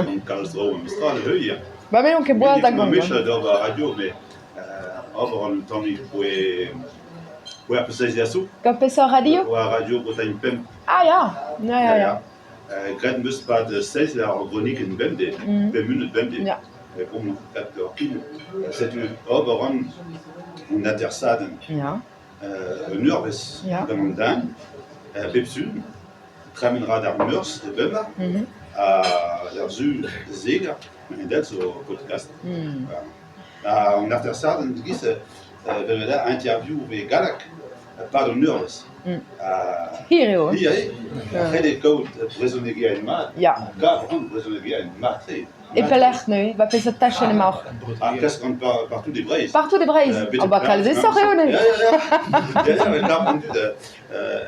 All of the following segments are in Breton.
Gant kalz traoù memestra da heuliañ. Ba me n'on ket boas da gomz. Mechat d'ober radio met ober an tammig poe ar peseurt Gant peseurt radio? War Radio Bretagne Pemp. Ah ya, ya ya ya. Graet 'm eus 'pad seizh eur gronikenn bemdez, pemp munut bemdez. Ya. Bon, 4 eur pil. Setu ober an un atersadenn. Ya. Un eurvezh gant an den, bep sul. Tremen 'ra d'ar Meurzh da bemp ha d'ar Sul da zeger, met zo podcast. Ha an atersadenn e-giz vel da interview vez galleg e-pad an eurvezh. Hir eo. Hir eo. Ret eo kaout brezhonegerien mat. Ya. Kav ran brezhonegerien mat-tre. E pelec'h neuze? Ba peseurt tachenn emaoc'h? Ah, klask ran partout e Breizh. Partout e Breizh? Oh ba kalz aesoc'h eo neuze. Ya, ya, ya. Ya, ya, kav an dud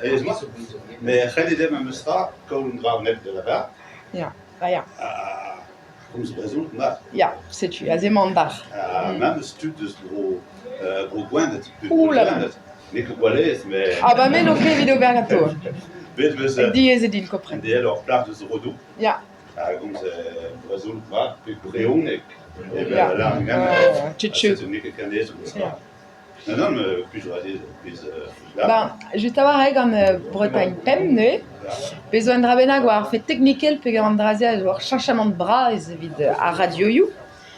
aes-mat. Met ret eo memes tra kaout un dra nep da lavaret. Ya, ba ya. Ha komz brezhoneg mat. Ya, setu, aze emañ an dalc'h. Ha memes tud eus bro, bro Gwened. Bro Gwened. N'eo ket gwall aes, met... Ah ba me n'on ket evit ober ganto. Bet 'meus... Diaes eo din kompren. Dezhe ur plac'h deus Rodoù. Ya. A gomz brezhoneg mat pe brezhoneg evel Ya. a lâran Tchetche. Setu n'eo ket ken aes Ya. Non, non, mais plus plus Ben, just a-walc'h eo gant Bretagne Pemp neuze. Bez zo un dra bennak war ar fed teknikel peogwir an dra-se a zo ur cheñchamant bras evit ar radioioù.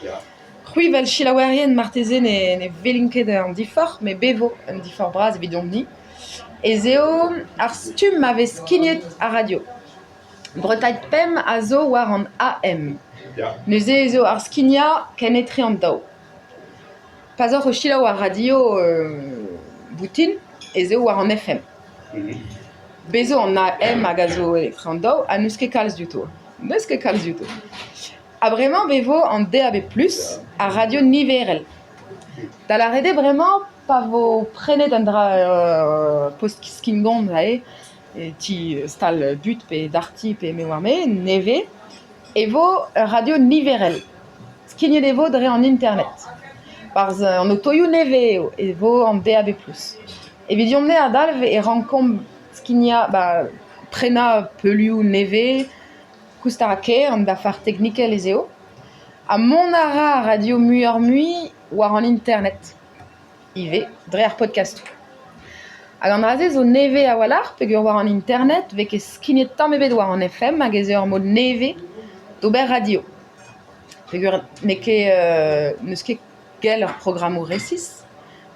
Ya. C'hwi 'vel selaouerien marteze ne, ne welin ket an diforc'h, met bez 'vo un diforc'h bras evidomp-ni. Ez eo ar stumm ma vez skignet ar radio. Bretagne Pemp a zo war an AM. Neuze ez eo ar skignañ ken etre an daou. Pa'z oc'h o selaou ar radio boutin ez eo war an FM. Bez zo an AM hag a zo etre an daou ha n'eus ket kalz diouto. N'eus ket kalz diouto. Ha bremañ e vo an DAB+, ar radio niverel. Da lâret eo bremañ pa vo prenet un dra post skingomz aze e ti stal But pe Darty pe me oar-me, nevez, e vo ur radio niverel. Skignet e vo dre an internet. Barzh an otoioù nevez eo e vo an DAB+. Evidomp-me adalv e rankomp skignañ ba prenañ peulioù nevez, koust a ra ker, an dafar teknikel ez eo. Ha mont a ra ar radio muioc'h-mui war an internet ivez, dre ar podkastoù. Hag an dra-se zo nevez a-walc'h peogwir war an internet 'vez ket skignet tamm ebet war an FM hag ez eo ur mod nevez d'ober radio. Peogwir n'eo ket n'eus ket gell ur programmoù resis,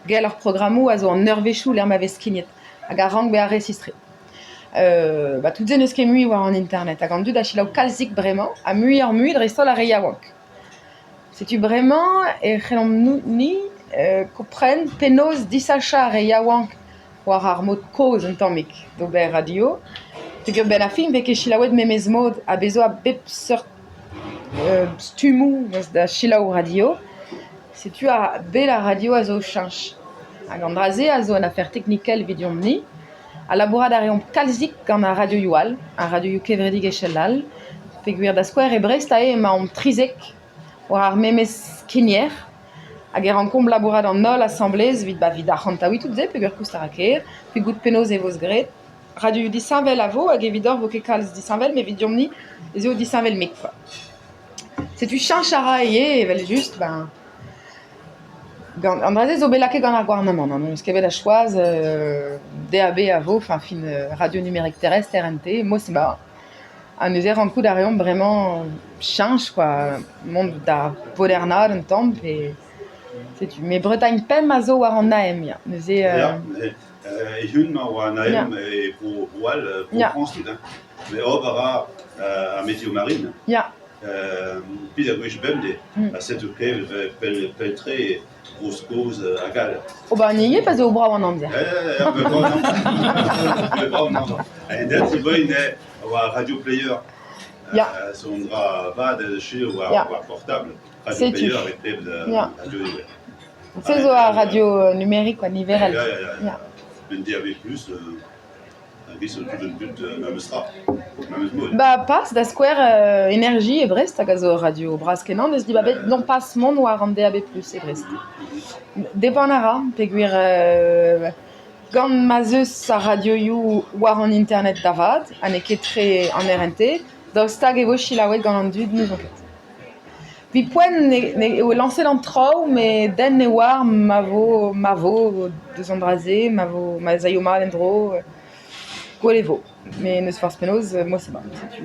gell ur programmoù a zo an eurvezhioù lec'h ma vez skignet hag a rank bezañ resis-tre. Ba tout se n'eus ket mui war an internet hag an dud a selaou kalzik bremañ ha muioc'h-mui dreist-holl ar re yaouank. Setu bremañ e c'hellomp-ni kompren penaos disachañ ar re yaouank war ar mod kozh un tammig d'ober radio peogwir 'benn ar fin 'vez ket selaouet memes mod ha bez zo a bep seurt stummoù da selaou radio. Setu ar bed ar radio a zo o cheñch hag an dra-se a zo un afer teknikel evidomp-ni ha labourat a reomp kalzik gant ar radioioù all, ar radioioù kevredigezhel all peogwir da skouer e Brest aze emaomp 13 war ar memes skigner hag e rankomp labourat an holl asambles evit ba evit arc'hantaouiñ tout se peogwir koust a ra ker, pe goût penaos e vo graet. Radioioù disheñvel a vo hag evidoc'h 'vo ket kalz disheñvel met evidomp-ni ez eo disheñvel-mik kwa. Setu cheñch a ra ivez evel-just ben gant an dra-se zo bet lakaet gant ar gouarnamant hein, n'eus ket bet da choaz DAB a vo, enfin fin radio numérique terrestre RNT, mod ba Ha neuze rankout a reomp bremañ cheñch kwa, mont da vodernaat un tamm pe setu. Met Bretagne Pemp a zo war an AM ya, neuze. Ya, e-unan war an AM e bro Bro All, bro Frañs tout hein. Met ober a ra ar météo marine. Ya. Pet a gwech bemdez ha setu klevet pell-tre Bro-Skos hag all. Ober an ivez pa'z eo brav an amzer. Ya, brav an amzer. Hag se voe war Radio Player. Ya. So un dra vat da war, war portable. Radio Player e pep radio ivez. Se zo ar radio numérique, quoi, niverel. Ya, ya, ya. Un DAB+, Ba pas, da skouer Energie e Brest hag a zo ur radio bras-kenañ n'eus dibabet nompas mont war an DAB+ e Brest. Depend a ra peogwir gant ma'z eus ar radioioù war an internet da vat ha n'eo ket tre an RNT. Daoust hag e vo selaouet gant an dud n'ouzon ket. Evit poent eo lañset an traoù met den ne oar ma vo ma vo deus an dra-se, ma vo ma 'z aio mat en-dro, gwell e vo met n'eus forzh penaos moi ça va setu.